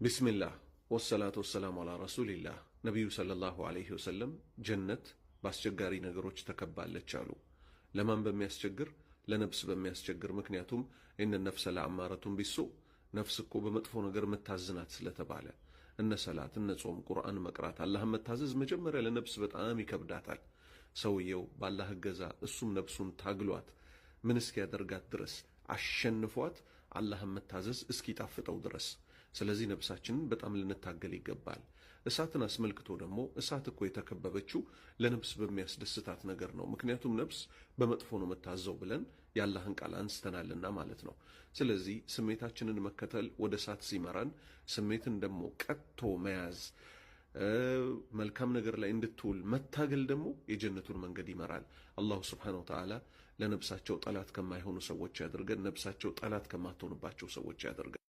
بسم الله والصلاة والسلام على رسول الله። ነቢዩ صلى الله عليه وسلم ጀነት በአስቸጋሪ ነገሮች ተከባለች አሉ። ለማን በሚያስቸግር? ለነፍስ በሚያስቸግር። ምክንያቱም إن النفس لأمارة بالسوء፣ ነፍስ እኮ በመጥፎ ነገር መታዝናት ስለተባለ እነ ሰላት፣ እነ ጾም፣ ቁርአን መቅራት፣ አላህን መታዘዝ መጀመሪያ ለነፍስ በጣም ይከብዳታል። ሰውየው ባላህ እገዛ እሱም ነፍሱን ታግሏት ምን እስኪያደርጋት ድረስ አሸንፏት አላህን መታዘዝ እስኪጣፍጠው ድረስ። ስለዚህ ነፍሳችንን በጣም ልንታገል ይገባል። እሳትን አስመልክቶ ደግሞ እሳት እኮ የተከበበችው ለነፍስ በሚያስደስታት ነገር ነው። ምክንያቱም ነፍስ በመጥፎ ነው መታዘው ብለን የአላህን ቃል አንስተናልና ማለት ነው። ስለዚህ ስሜታችንን መከተል ወደ እሳት ሲመራን፣ ስሜትን ደግሞ ቀጥቶ መያዝ፣ መልካም ነገር ላይ እንድትውል መታገል ደግሞ የጀነቱን መንገድ ይመራል። الله سبحانه وتعالى ለነፍሳቸው ጠላት ከማይሆኑ ሰዎች ያድርገን። ነፍሳቸው ጠላት ከማትሆንባቸው ሰዎች ያድርገን።